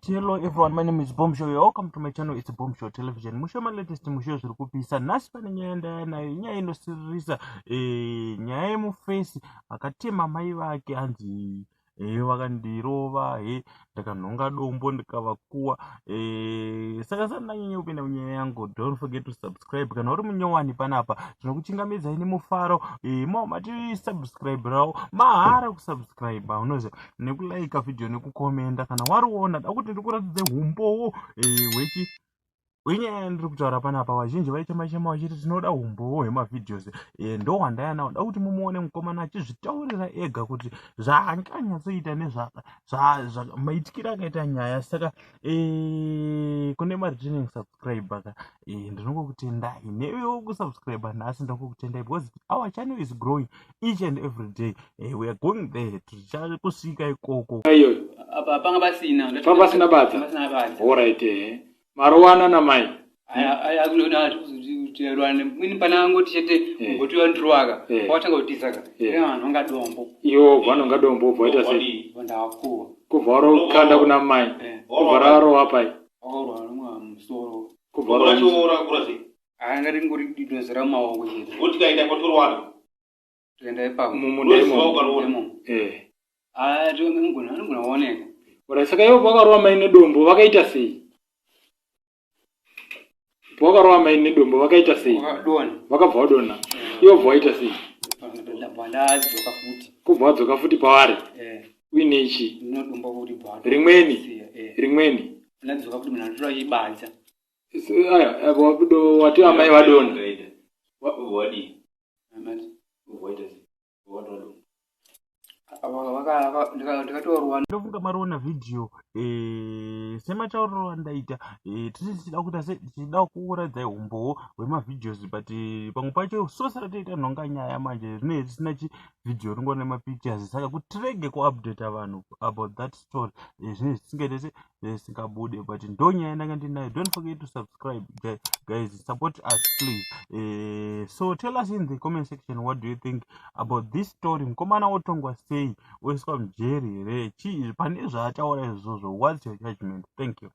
Alright, hello everyone, my name is Bomb Show. Welcome to my channel, it's Bomb Show Television. Musho ma latest, musho zviri kupisa. Nhasi pane nyaya ndaya nayo, nyaya inosiririsa, nyaya yemufesi akatema mai vake, hanzi vakandirova, he ndakanhonga dombo ndikavakuwa. Saka sati ndanyanya kupinda munyaya yangu, don't forget to subscribe kana uri munyowani panapa. Tinokuchingamidzai nemufaro. Mati subscribe-rawo mahara, kusubscribe unoziva, nekulaika video, nekukomenda kana wariona. Da kuti ndikuratidze umbowo hwechi hwenyaya yandiri kutaura panapa. Vazhinji vaichema chema vachiti tinoda umbowo hwemavideos. Ndo hwandayanawo. Da kuti mumuone mukomana achizvitaurira ega kuti zvaanganyatsoita nezmaitikiro akaita nyaya. Saka kune mareturning subscriber ka, ndinongokutendai. Newewo kusubscribe nhasi, ndinongokutendai because our channel is growing each and every day. We are going there, tichakusvika ikoko. Iyoyo. Apa panga pasina. Panga pasina badza? Pasina badza. Alright, marowana namai? Ini pana angoti chete mugoti wandirwaka, wakatanga kutizaka, vanhu vanga dombo. Iwo vanonga dombo, ubva waita sei? Ndakakuwa. Kubva warokanda kuna mai? Kubva rarowa pai? Wakarwa nomwe musoro. Kubva warowa? Anga ringori dozera mumaoko chete. Utikaenda kwatorwana. Toenda ipapo. Mumunda imomo? Imomo. Anogona kuoneka. Alright, saka ivo vakarova mai nedombo vakaita sei? Vakarova mai nedombo vakaita sei? Wakadona. Vakabva vadona, ivo bva waita sei? Bva ndadzoka futi. Kubva wadzoka futi pavari? Eh. Uine chi? Ndinodomba kuti bva. Rimweni? Rimweni? Ndadzoka futi, munhu anotora chibadza. Aya, wati amai vadona. Wadii? Amati. Waita sei? Watora. Ndikatorwa. Ndofunga mariona vhidhiyo sematauriro andaita. Tisi tichida kuita se tichida kuuradzai umbowo hwemavideos, but pamwe pacho sosara toita nhonga nyaya manje rinenge risina chivhidhiyo, ringori nemapictures. Saka kuti tirege kuupdata vanhu about that story, zvinenge zvisingaite se zvisingabude, but ndo nyaya yandanga ndinayo. Don't forget to subscribe, guys, support us please. So tell us in the comment section, what do you think about this story? Mukomana wotongwa sei? Oiswa mujeri here? Chii pane zvaataura izvozvo? What's your judgment? Thank you.